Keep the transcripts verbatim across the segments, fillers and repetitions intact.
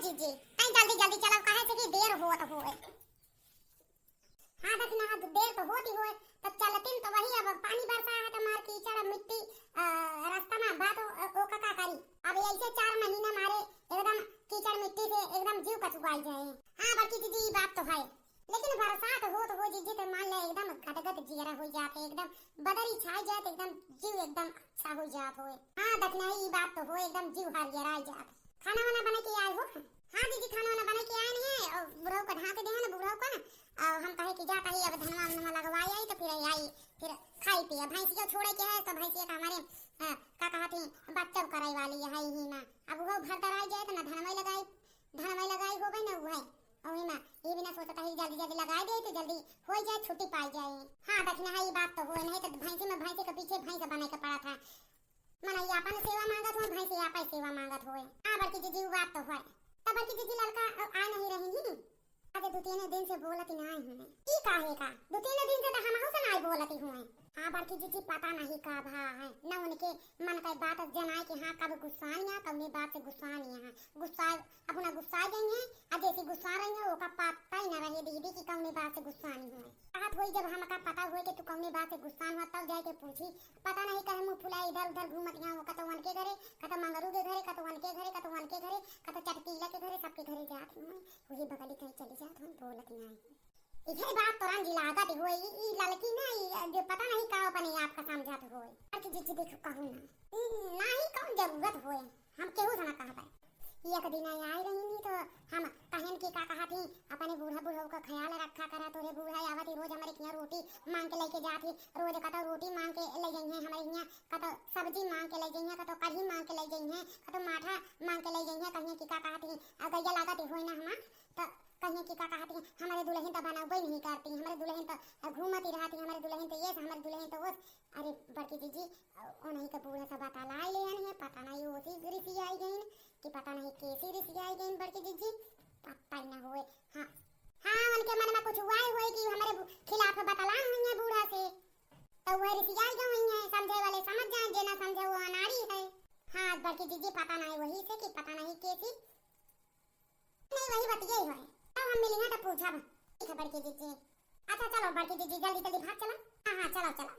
जी, तई जल्दी जल्दी चलो, काहे से कि देर होत होए। हाँ, दखिनहा, देर तो होती होए, तो चलतिन तो वही, अब पानी बरसा है तो मार कीचड़, मिट्टी, अ, रास्ता में बात ओ, ओ का, का करी। अब ऐसे चार महीना मारे एकदम कीचड़ मिट्टी से एकदम जीव कचुआई जाए। हाँ, बड़की जीजी, ई बात तो है, लेकिन बरसात होत हो जीजी, तो मान ले एकदम गदगद जियरा हो जात है, एकदम बदरी छाई जात, एकदम जीव एकदम अच्छा हो जात होए। हाँ, दखिनहा, ई बात तो हो, एकदम जीव हरियराई जात। खाना वाना बना के आए हो? हाँ जीजी, खाना वाना बना के आए नहीं है, और बुढ़ऊ का ढाँक दे है ना, बुढ़ऊ का। और हम कहे कि जात ही अब धनवा वनवा लगवाए आई, तो फिर आई, फिर खाई पिए। भैंसिया छोड़े के है, तो भैंसिया का हमारे, अ, का कहत ही, बच्चा करे वाली है ही ना। अब वो भर दराई जाए तो ना धनवा लगाई, धनवा लगाई होबे ना उहे। और ना, ये बिना सोचत ही जल्दी जल्दी लगाई दे, तो जल्दी हो जाए, छुट्टी पाई जाए। हाँ, दखिनहा, ये बात तो होए, नहीं तो भैंसी में, भैंसी के पीछे भैंस बने के पड़ा था। मनई आपन सेवा मांगत होए, भैंसी आपन सेवा मांगत होए। हाँ, बड़की जीजी, उ बात तो है। तब बड़की जीजी ललका, अ, आए नहीं रही ही। अरे, दो तीन दिन से बोलत ही ना आई हूँ। ई काहे का? दो तीन दिन से तो हमहू से ना बोलत ही हुए। हाँ, बड़की जीजी, पता नहीं का भा है। न उनके मन का बात जनाए कि हाँ, कब गुस्सान या, कौने बात से गुस्सान या। गुस्सा, अपना गुस्सा गई है, आ जैसे गुस्सा रही है, ओका पता ही ना रहे दीदी कि कौने बात से गुस्सानी हुए। कहत होई, जब हमका पता होई कि तू कौने बात से गुस्सान हुआ, तब जाके पूछी। पता नहीं कहे मुँह फुलाए इधर उधर घूमत यहाँ हो, कतो उनके घरे, कतो मंगरू के घरे, कतो उनके घरे, कतो उनके घरे, कतो चटकीला के घरे, सबके घरे जात हुए। वही बगली कहीं चली जात हुए, बोलत नहीं। इहे बात तो रंज लागत होई, ई, ई ललकी ना, ई जो पता नहीं का अपने आप का समझत होई। बड़की जीजी देखो कहू ना, ई, नाही कौन जरूरत होई, हम केहू से ना कहबे। एक दिन आई, आई रही नी तो हम कहन कि का कहत ही, अपने बूढ़ा बुढ़ऊ का ख्याल रखा करा, तोरे बूढ़ा आवत ही रोज हमरे हियाँ रोटी मांग के लेके जात ही, रोज कतो रोटी मांग के ले जइहे हमरे हियाँ, कतो सब्जी मांग के ले जइहे, कतो कढ़ी मांग के ले जइहे, कतो माठा मांग के ले जइहे, कहिए कि का कहत ही, अ, गैया लागत ही होई ना हमार, तो कहिए कि का कहत ही, हमरे दुलहिन तो बनौबे नहीं करती, हमरे दुलहिन तो घूमत ही रहती, हमरे दुलहिन तो ये, हमरे दुलहिन तो वो। अरे बड़की जीजी, उन्हीं के बूढ़ा से बतलाए ले आनी है, पता नहीं ओसी रिसियाई गईन कि पता नहीं कैसी रिसियाई गईन बड़की जीजी, पता ही ना होए। हाँ, हाँ, उनके मन में कुछ हुआ ही होए कि हमरे बु-, खिलाफ बतलान हुई है बूढ़ा से, तो वह रिसियाई गई हुई है, समझे वाले समझ जाए, जे ना समझे वो अनाड़ी है। हाँ, बड़की जीजी, पता नहीं वही से कि पता नहीं कैसी। नहीं, वही बतिया ही होए। तब हम मिलेंगे तो पूछब। ठीक है बड़की जीजी। अच्छा चलो बड़की जीजी, जल्दी जल्दी भाग चलो। हाँ, हाँ, चलो, चलो।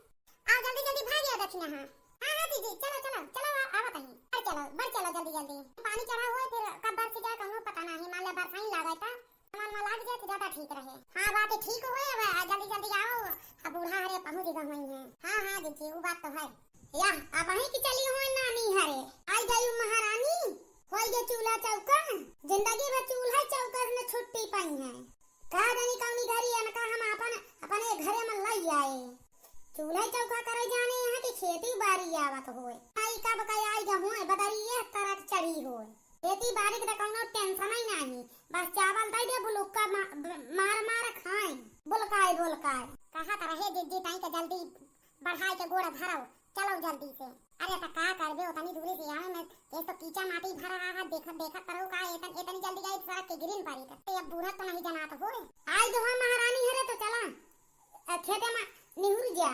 आओ जल्दी जल्दी भाग आओ दखिनहा। हाँ, हाँ जीजी, चलो, चलो, चलो, आ, आवत ही। बढ़ चलो, बढ़ चलो जल्दी जल्दी। पानी चढ़ा हुआ है, फिर कब बरस जाए कौनो पता नहीं, मान ले बरसाइन लागे था, मन में लाग जाए तो ज्यादा ठीक रहे। हाँ, बात ठीक होए, अब जल्दी जल्दी आओ, अब बूढ़ा हरे पहुँच गए हुए हैं। हाँ, हाँ जीजी, वो बात तो है। या, अब वहीं की चली हुए नानी हरे। आई गई महारानी, होई गए चूल्हा चौका, जिंदगी भर चूल्हा चौका में छुट्टी पाई है। का जानी कौनी घरी इनका हम अपन, अपने घरे में लई आए। चूल्हा चौका करे जाने यहाँ की खेती बारी आवत होए। आई कब का आई गए हुए, बदरी ये तरह चढ़ी होए। खेती बारी के तो कौनो tension ही नहीं, बस चावल दे दे, बुलुक्का मा-, ब-, मार मार खाए, बुलकाए बुलकाए। कहा तो रहे जीजी ताई के जल्दी बढ़ाए के गोड़ धरो, चलो जल्दी से। अरे तो का करबे, उतनी दूरी से आवे में, एक तो कीचा माटी भरा रहा है, देखत देखत करो का, एतन, एतनी जल्दी आई तो सड़क के गिरिन पड़ी तो। ए, अब बूढ़ा तो नहीं जनात होए। आई जो हम महारानी हरे तो चला, अ, खेते में निहुर जा,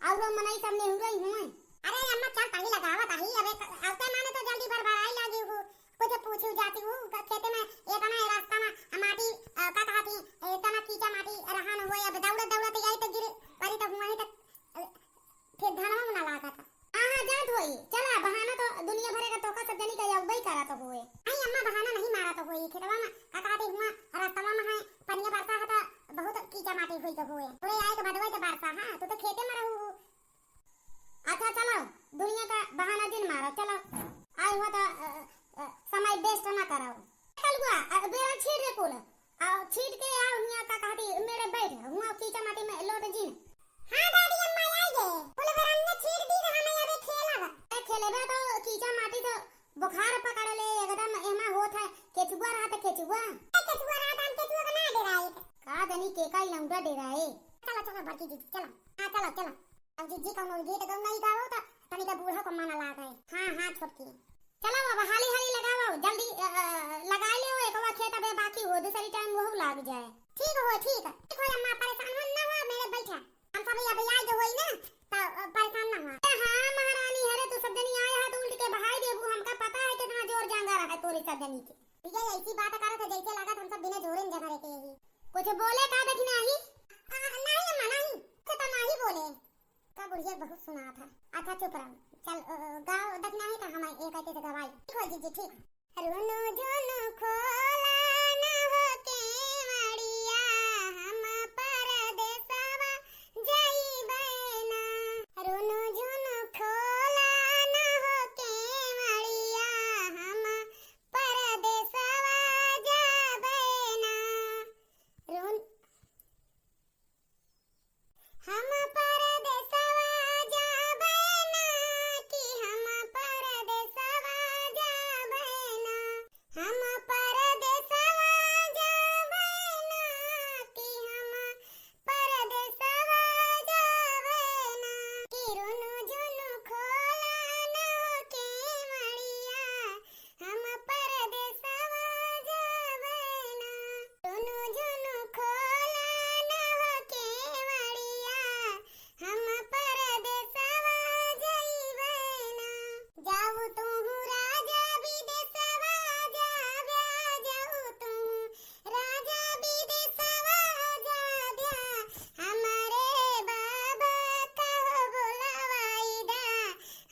और वो मनई सब निहुरे ही हुए। अरे अम्मा चल पानी लगावत आही, अबे क-, आवते माने तो जल्दी भरभराई लागी हूँ, कुछ पूछू जाती हूँ, क-, खेते में एतना रास्ता में माटी, अ, का कहती, एतना कीचा माटी रहन होए, अब दौड़त दौड़त जाई तो गिर पड़ी तो हुआ ही तक फिर धनवा में ना लागत। हाँ, हाँ, जात होई। चला, बहाना तो दुनिया भरे का तोका सब जनी का अउबई करत होए। नहीं अम्मा, बहाना नहीं मारत होई। खेतवा में का कहते हुआ, रस्तवा में है, पनिया बरसा है तो बहुत कीचा माटी होई तो होए। तोरे आए के बदवे तो बरसा, हाँ, तू तो खेते में रहू हो। अच्छा, चलो, दुनिया का बहाना जिन मारो, चलो। आए हुआ तो, अ, अ, समय waste ना करो। कलुआ, अ, बेरा छीट दे कुल। आओ, छीट के आओ, हियाँ का कहती, मेरे बैठ, हुआँ कीचा माटी में लोट जीन। हाँ दादी, अम्मा आई गए। बोले, "बरन्ने छीट दी तो हमें अबे खेलब।" ए, खेलेबे तो कीचा माटी तो बुखार पकड़ ले, एकदम एमा होत है, केचुआ रहा तो केचुआ। ए, केचुआ रहा तो हम केचुआ का ना डेराए। का जानी के का लौंडा डेराए। चलो, चलो, बड़की जीजी, चलो। हाँ, चलो, चलो। अब जीजी कौनो गीत गौन नहीं गाओ तो तनिका बूढ़ा को मन लागे। हाँ, हाँ, छोटकी। चलो अब हाली हाली लगाओ, जल्दी, अ, अ, लगाई ले, एक खेत अबे बाकी हो, दूसरी time वो लाग जाए। ठीक हो, ठीक है, ठीक हो अम्मा, परेशान हो ना हो, मेरे बैठा, हम सब अबे आज होई ना, तो, अ, परेशान ना हो। ए हाँ महारानी, हरे तू सब जनी आए हाथ उल्ट के बहाई देबू, हमका पता है कितना जोर जांगर है तोरे सब जनी के। ये ऐसी बात करत है जैसे लागत हम सब बिना जोरे में जगह रहते यही। कुछ बोले का दखिनाही? आ, नहीं अम्मा, नहीं। से तो नहीं बोले। का बुढ़िया बहुत सुनात है। अच्छा चुप रहो। चल, अ, गाओ दखिनाही तो हम एक आते से गवाई। ठीक हो जीजी, ठीक। रुनु झुनु खोला न हो केवड़िया, हम परदेसवा जइबै ना। रुनु झुनु खोला न हो केवड़िया, हम परदेसवा जइबै ना। रुन हम परदेसवा जाबै ना, कि हम परदेसवा जाबै ना। हम परदेसवा जाबै ना, कि हम परदेसवा जाबै ना। कि रुनु झुनु खोला ना हो केवड़िया, हम परदेसवा जाबै ना। रुनु झुनु खोला ना हो केवड़िया, हम परदेसवा जइबै ना। जाऊ तुहु राजा बिदेसवा जाब्या, जाऊ तुहु राजा बिदेसवा जाब्या, हमरे बाबा कहो बोलवाई दा,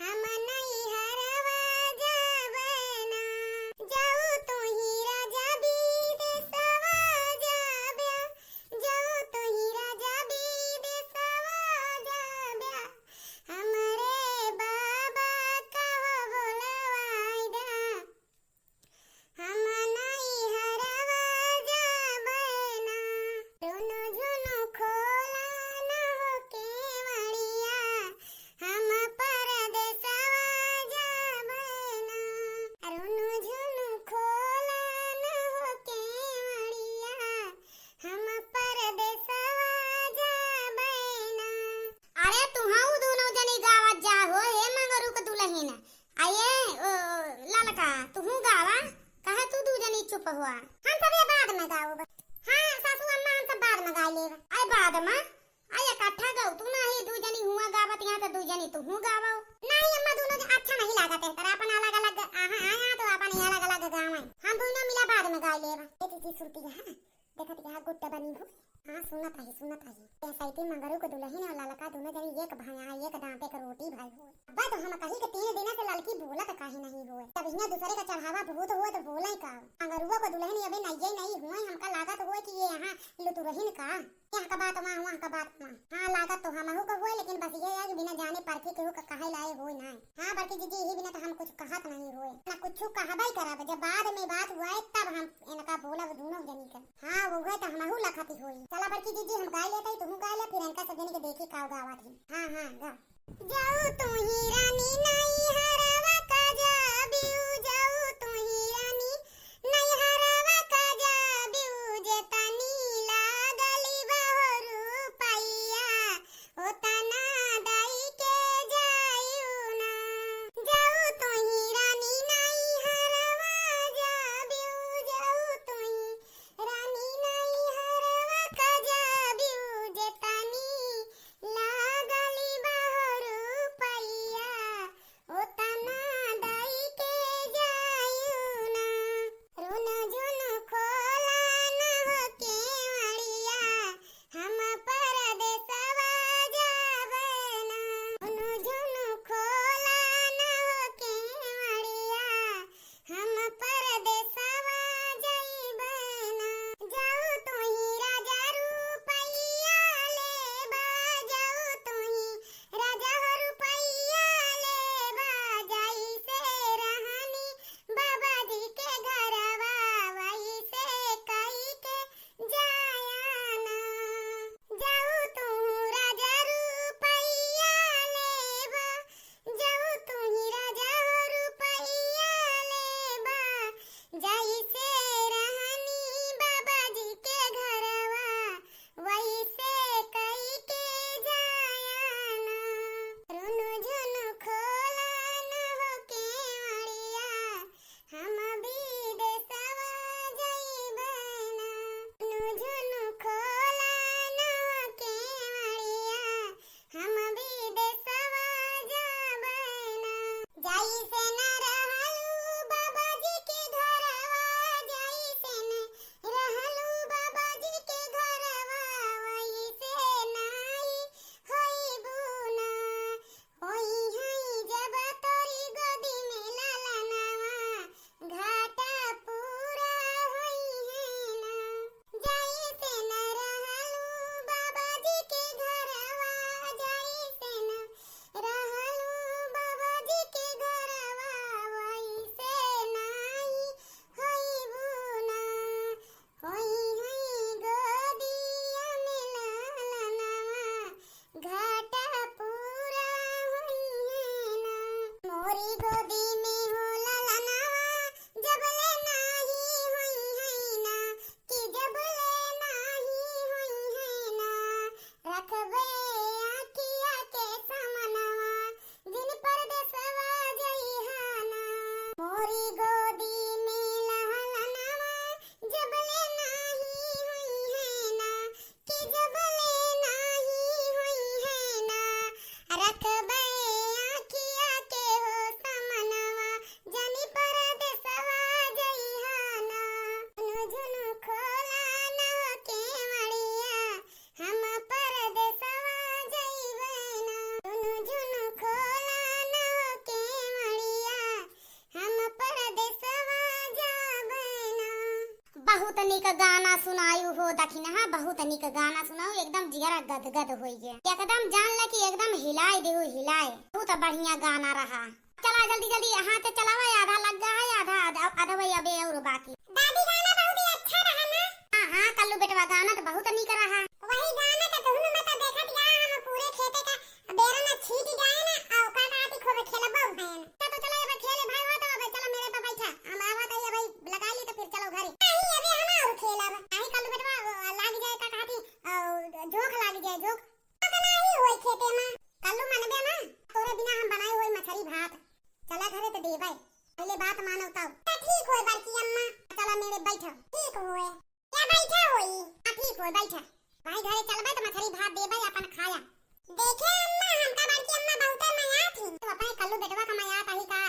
हम नैहरवा जाबै ना। जाऊ तुही राजा बिदेसवा जाब्या, जाऊ तुही राजा बिदेसवा जाब्या, हमरे बाबा कहो बोलवाई दा, हम नैहरवा जाबै ना। रुनु झुनु खोला ना हो केवड़िया, हम परदेसवा जाबै ना। रुनु झुनु खोला ना हो केवड़िया, हम परदेसवा जाबै ना। अरे तुहू दुनो जनी गावत जा हो, हे मंगरू के दुलहिन। आ ये, ओ, ललका, तुहू गावा। काहे तू दू जनी चुप हुआ? हम सब ये बाद में गाउब। हाँ, सासू अम्मा, हम सब बाद में गाइ लेब। आए बाद में? आए इकट्ठा गाउ, तू ना ही दू जनी हुआ गावत यहाँ तो दू जनी तुहू गावो। नहीं अम्मा, दुनो जन अच्छा नहीं लागत है, तेरा अपन अलग-अलग, आहा, आया तो अपन ही अलग-अलग गावे। हम दुनो मिला बाद में गाइ लेब। ए दीदी सुनती है? देखत यहाँ गुट्ट बनी हो। हाँ, सुनत आही, सुनत आही। ए सैती मंगरू के दुलहिन और ललका दुनो जनी एक भैया, एक दांते के रोटी भाई हो। अब तो हम कही के तीन दिन से ललकी बोलत काहे नहीं होए। जब हियां दूसरे का चढ़ावा भूत हुए तो बोले का? मंगरुआ को दुलहिन अबे नइये नहीं हुए, हमका लागत हुए कि ये यहाँ लुतुरहिन का। यहाँ का बात वहाँ, वहाँ का बात वहाँ। हाँ, लागत तो हमहू का हुए, लेकिन बस ये है कि बिना जाने परखे केहू का कहे लाए होए ना। हाँ, बड़की जीजी, यही बिना तो हम कुछ कहत नहीं होए, ना कुछ कहबे करब। जब बाद में बात हुआ है, तब हम इनका बोलब दुनो जनी का। हाँ, वो है तो हमहू लखत ही होई। चला बड़की जीजी, हम गाय लेते ही, तुहू गाय ले, फिर इनका सब जनी के देखी का गावत ही। हाँ, हाँ, गा। जाऊ तू ही रानी नैहरवा का जाबिउ, जाऊ तू ही रानी नैहरवा का जाबिउ, जे तनी लागली बहरू पैया, ओ तना दाई के जायु ना। जाऊ तोही रानी नैहरवा जाबिउ, जाऊ तोही रानी नैहरवा का जाबिउ, जे तनी लागली बहरू पैया, ओ तना गोदी में हो ललनवा, जबले नाही होई है ना, कि जबले नाही होई है ना, रखबे आँखिया के समनवा, जिन परदेसवा जइहा ना। मोरी गोदी में ललनवा, जबले नाही होई है ना, कि जबले नाही होई है ना, रखबे आँखिया के हो समनवा, जनी परदेसवा जइहा ना। झुनु झुनु खोला ना केवड़िया, हम परदेसवा जइबे ना। झुनु झुनु खोला ना केवड़िया, हम परदेसवा जाबे ना। बहुत निक गाना सुनायु हो दखिनहा, बहुत निक गाना सुनायु, एकदम जियरा गदगद होइ गया, एकदम जान ले कि एकदम हिलाए देहु, हिलाए। बहुत बढ़िया गाना रहा। चला जल्दी जल्दी, हाथ चलावा, आधा लग गया है, आधा, आधा, आधा वही अबे और बाकी। दादी, गाना बहुत ही अच्छा रहा ना? हाँ हाँ कल्लू बेटवा, गाना तो बहुत निक रहा। वही गाना के धुन में तो देखत गया हम पूरे खेते का बेरन छीट जाए ना, आ ओकर खातिर खूब खेलबो हैं। तो, तो चलो, अब खेले भाई हो, तो अब चलो मेरे पे बैठा, हम आवा तो ये भाई लगा ली, तो फिर चलो घरे। नहीं, अबे हम और खेलब। नहीं, कल्लू बेटवा, लाग जाए का कहती, अ, जोंक लाग जाए, जोंक। तो नहीं होई खेते में, कल्लू मनबे ना, तोरे बिना हम बनाए होई मछरी भात। चला घरे तो देबे, पहले बात मानो तब। तो ठीक होए बड़की अम्मा, चलो मेरे बैठो। ठीक होए। या बैठा होई। हाँ, ठीक होई, बैठा। भाई घरे चलबे तो मछरी भात देबे, अपन खाया। देखे अम्मा, हमका बड़की अम्मा बहुते मयात ही। तो अपने कल्लू बेटवा का मयात आही का?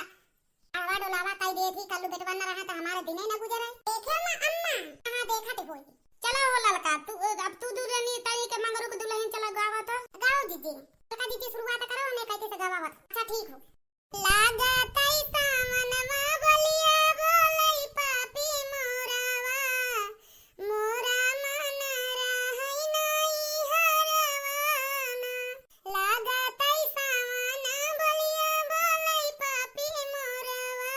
अड़वा डोलावा कई देत ही, कल्लू बेटवा न रहे तो हमारे दिने न गुजरे। देखे अम्मा, अम्मा। हाँ, देखत होई। चलो हो ललका, तू, अब तू दुल्हनी तई के मंगरू के दुल्हन चला गावा तो। गाओ जीजी। ललका जीजी शुरुआत करो, उन्हें कहते से गवावत। अच्छा, ठीक हो। लागतै सावनवा बोलिया बोलै पापी मोरवा, मोरा मन रहै नाई हरवाना। लागतै सावन बोलिया बोलै पापी मोरवा,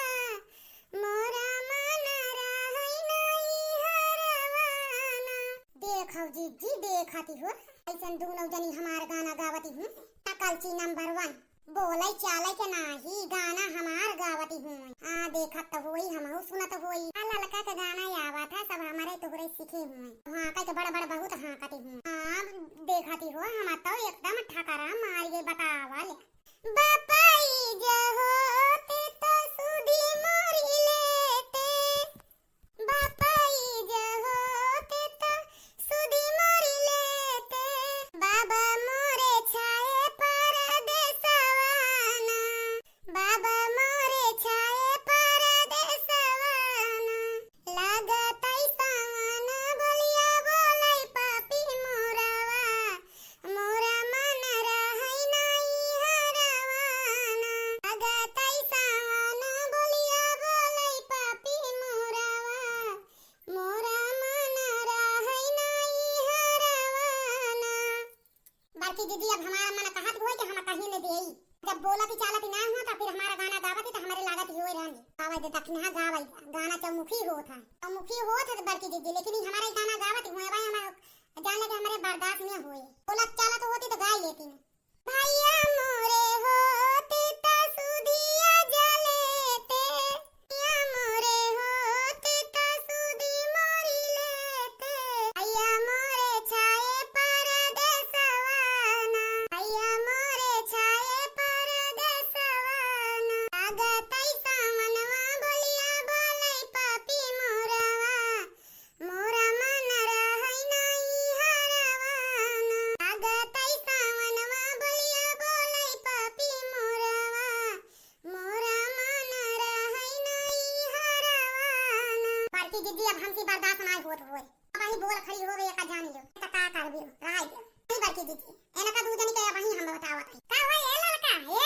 मोरा मन रहै नाई हरवाना। देखौ जीजी, देखती हो, ऐसन दूनौ जनी हमार गाना गावती हूँ। कलची नंबर वन। बोलै चालै के नाही, गाना हमार गावती हुए। आ, देखत त होई, हमहू सुनत होई। आ, ललका के गाना आवत है, सब हमरे तोहरे सीखे हुए। हाँकै के बड़ बड़ बहुत हाँकती हुए। आ, देखती हो, हम तो एकदम ठकरा मारी गई बतावल। बापाई जे होते तो सुधी मोरी लेते। बापाई जे होते तो सुधी मोरी लेते, बाबा मोरे छाए परदेसवाना, बाबा मोरे छाए परदेसवाना। लागतै सावन बोलिया बोलै पापी मोरवा, मोरा मन रहै नाई हरवाना। लागतै सावन बोलिया बोलै पापी मोरवा, मोरा मन रहै नाई हरवाना। बड़की दीदी, अब हमारा मन कहत होई कि हम कहीं न देई। जब बोलत चालत ना हो तो फिर हमारा गाना गावत तो हमरे लागत ही होई रहनी। गावे दे दखिनहा गावे दे। गाना चौमुखी होत है। चौमुखी होत है बड़की दीदी, लेकिन ई हमारा ई गाना गावत हुए भाई, हमारा जान लगे हमरे बर्दाश्त न होए। बोलत चालत होती तो गाई लेती। भैया मोरे होते त सुधिया जलेते, भैया मोरे होते त सुधी मोरी लेते, भैया मोरे छाए परदेसवाना, भैया मोरे छाए परदेसवाना। लागतै सावनवा बोलिया बोलै पापी मोरवा, मोरा मन रहै नाई हरवाना। लागतै सावनवा बोलिया बोलै पापी मोरवा, मोरा मन रहै नाई हरवाना। बड़की दीदी, अब हमसे बर्दाश्त नाई होत होए। अब वही बोल खड़ी हो गई, का जान लो। तो का करबी, रह गया। नहीं बड़की दीदी, एनका दू जनी के अब वही हम बतावत है। का हुआ ए ललका, ए?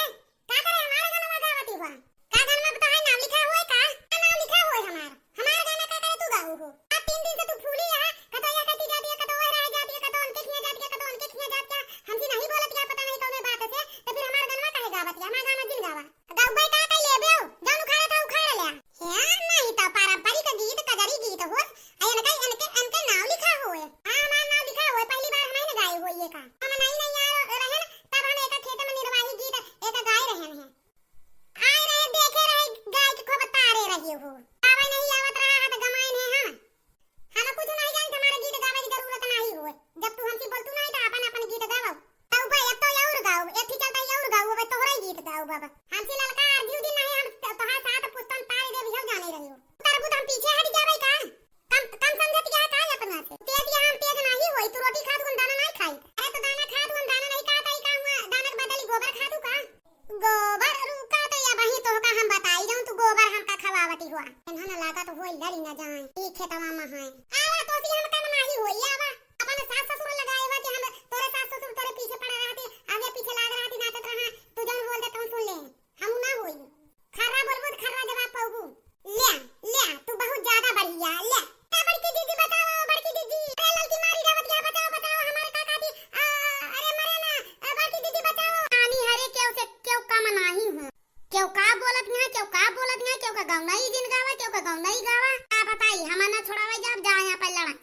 का करे हमारे गाना गावती हुआ? का गाना में तो है नाम लिखा हुआ है का? का नाम लिखा हुआ है हमार? हमार गाना का करे तू गाऊ हो? अब तीन दिन से तू फूली यहाँ, कतो यहाँ कहती जाती है, कतो वह रह जाती है, कतो उनके खिया जाती है, कतो उनके खिया जाती है। हमसे नहीं बोलत क्या पता नहीं कौन बात से, तो फिर हमार गाना काहे गावत है? हमार गाना जिन गावा। गउबे का कइ लेबे हो? जउन उखाड़े था उखाड़ ले। हे, नहीं तो पारंपरिक गीत, कजरी गीत हो, आ इनके, इनके, इनके नाव लिखा होए। हाँ, हमार नाव लिखा होए, पहली बार हम ही न गाए होए ये का। हम नई नई आए रहन, तब हम एक खेत में निर्वाही गीत एक गाए रहन हैं। आए रहे न जाए, ई खेतवा में है। आवा, तोसी हम काम नाही होई, आवा। अपन सास ससुर लगाए बा कि हम तोरे सास ससुर तोरे पीछे पड़ा रहती, आगे पीछे लाग रहती, नाचत रहा, तू जौन बोल दे तौन सुन ले, हम ना होई। खर्रा बोलबू त खर्रा जवाब पाउबू। ले, ले, तू बहुत ज्यादा बढ़िया, ले। ए बड़की दीदी बचाओ, बड़की दीदी। अरे ललकी मारी जावत है, बचाओ, बचाओ, हमारे काका जी, आ, अरे मरे ना, आ, बड़की दीदी बचाओ। आनी हरे केहू से केहू कम नाही हूँ। केहू का बोलत ना, केहू का बोलत ना, केहू का गौनई जिन गावा, केहू का गौनई गावा। का बताई, हमार ना छोड़ावे जाब, जा यहाँ पर लड़ा।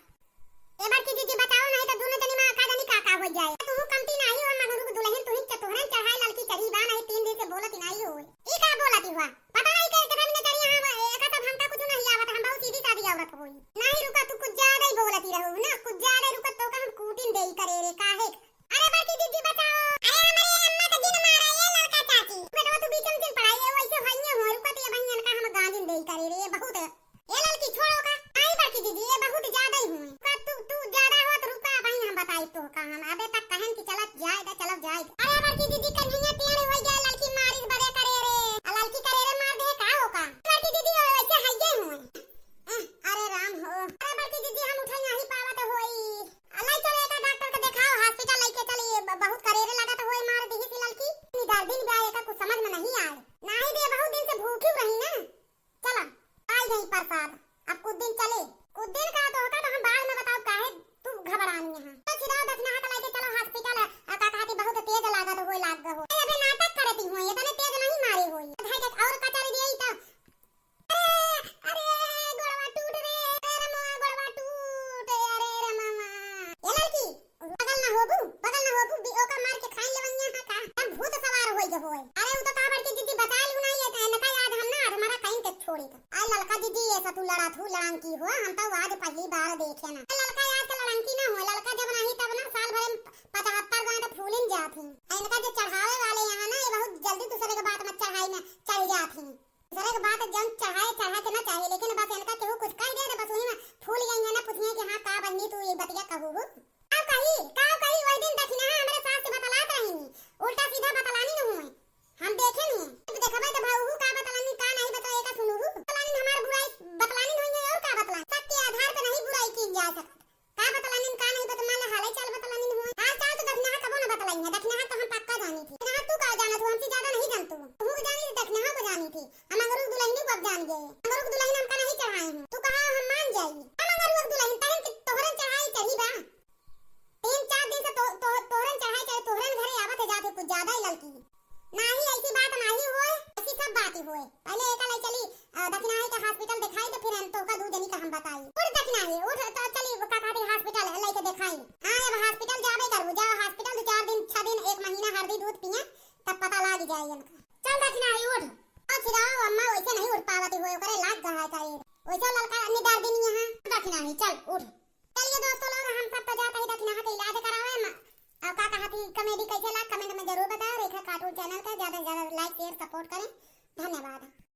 ए बड़की दीदी बचाओ, नहीं तो दोनों जनी में का जानी का का हो जाए। तू कमती नाही हो, मगरू के दुल्हन, तू ही च-, तोहरे चढ़ाए ललकी चढ़ी बा, नहीं तीन दिन से बोलत नाही हो। ई का बोलत हुआ? पता नहीं के कितना मिनट चढ़ी हम, ए, एका सब हमका कुछ नहीं आवत, हम बहुत सीधी सादी औरत होई। नहीं रुका, तू कुछ ज्यादा ही बोलती रहू ना, कुछ ज्यादा रुका तो का हम कूटिन देई करे रे, काहे? अरे बड़की दीदी बचाओ। अरे हमरे अम्मा के जिन मारा ये ललका चाची। बेटवा तू बीच में चल पड़ा, ये वैसे होइए हो, रुका तो ये बहन का हम गांजिन देई करे रे, बहुत। ए ललकी छोड़ो का। आई बड़की दीदी, ये बहुत ज्यादा ही हुए। का तू, तू ज्यादा हो तो रुका, बहन हम बताई तो का हम। अबे तक कहन कि चलत जाए दा, चलत जाए दा। अरे बड़की दीदी कन्हैया टेढ़ हो गया, ललकी मारिस बड़े करे रे। आ ललकी करे रे मार दे का हो का? बड़की दीदी वैसे हइये हुए। अह, अरे राम हो। अरे बड़की दीदी हम उठे नहीं पावत होई। अल्लाह चलो एका डॉक्टर के देखाओ, हॉस्पिटल लेके चली, ब-, बहुत करेरे लगा तो होए मार दिही सी ललकी। इतनी दर्दिन बा एका कुछ समझ में नहीं आए। नाही दे बहुत दिन से भूखी रही ना। चला, आई गई प्रसाद। अब कुछ दिन चले। कुछ दिन का तो होता तो हम बाद में बताओ काहे तू घबरानी है। तो छिड़ाओ दक्षिणा हाथ लेके चलो हॉस्पिटल। आ का कहती बहुत तेज लागत होए लाग हो। ए, अबे नाटक करती हुए, इतने तेज नहीं मारे होए। भाई के और कचर दिए तो अरे, अरे, गोड़वा टूट रे, अरे रे माँ, गोड़वा टूट, अरे रे मामा। ए ललकी, पागल ना होबू, पागल ना होबू, बी-, ओका मार के खाई लेवनिया हा का? हम भूत सवार होई के होए। अरे, उ तो का बड़की दीदी बचा लू ना, ये तो इनका याद हम ना, हमारा कहीं के छोड़ी तो। आई ललका दीदी, ये सा तू लड़ा थू, लड़ांकी हो, हम तो आज पहली बार देखे ना। ललका आज के लड़ांकी ना हो, ललका जब नहीं तब ना साल भर में पचहत्तर गाय तो फूलिन जात ही। इनका जो चढ़ावे वाले यहाँ ना, ये बहुत जल्दी दूसरे के बात में चढ़ाई में चढ़ जात ही। दूसरे के बात जन चढ़ाए, चढ़ा के ना चाहे, लेकिन बस इनका केहू कुछ कह दे तो बस वही में फूल गई है ना, पूछिए कि हाँ का बन्नी तू ये बतिया कहू हूँ। का कही, का कही, वही दिन दक्षिणा हमरे सास से बतलात रही, उल्टा सीधा बतलानी न हुए। हम देखे नहीं, जब देखबे तो भाऊ का बतलानी, का नहीं बतलाए का सुनू हूँ। बतलानी हमार बुराई, बतलानी नहीं है और का बतलानी, सत्य आधार पे नहीं बुराई की जा सकत। का बतलानिन, का नहीं बत-, मान ले हाले चाल बतलानिन हुए। हाल चाल तो दखिनहा कबो न बतलाई है, दखिनहा तो हम पक्का जानी थी। दखिनहा तू का जानत हो, हमसे ज्यादा नहीं जानत हो। तू जानी थी, दखिनहा को जानी थी। हम अंगरू दुल्हनी को अब जान गए। अंगरू की दुल्हन हमका नहीं चढ़ाए हैं। तू कहा हम मान जाई। हम अंगरू की दुल्हन तहन के तोहरन चढ़ाई चढ़ी बा। तीन चार दिन से तो, तो, तोहरन चढ़ाई चढ़ी, तोहरन घरे आवत है जात है कुछ ज्यादा ही ललकी। नाही, ऐसी बात नाही होए, ऐसी सब बात ही होए। पहले एका ले चली, अ, दखिनहा के हॉस्पिटल दिखाई, तो फिर हम तोहका दू जनी का हम बताई। उठ दखिनहा, उठ, तो चली, का कहती, हॉस्पिटल लेके दिखाई। हाँ, अब हॉस्पिटल जाबे करबू, जाओ हॉस्पिटल, दो चार दिन, छह दिन, एक महीना हरदी दूध पिए, तब पता लाग जाए इनका। चल दखिनहा, उठ। ओ छिराओ अम्मा, वैसे नहीं उठ पावती होए, ओकरे लाग गहा है का ये। वैसे ललका निदार देनी यहाँ। दखिनहा, चल, उठ। चलिए दोस्तों लोग, हम सब तो जाते ही दखिनहा के इलाज करावे। म-, और का कहती, कॉमेडी कैसे लाग, कमेंट में जरूर बताओ। रेखा कार्टून चैनल का ज्यादा से ज्यादा लाइक, शेयर, सपोर्ट करें। धन्यवाद।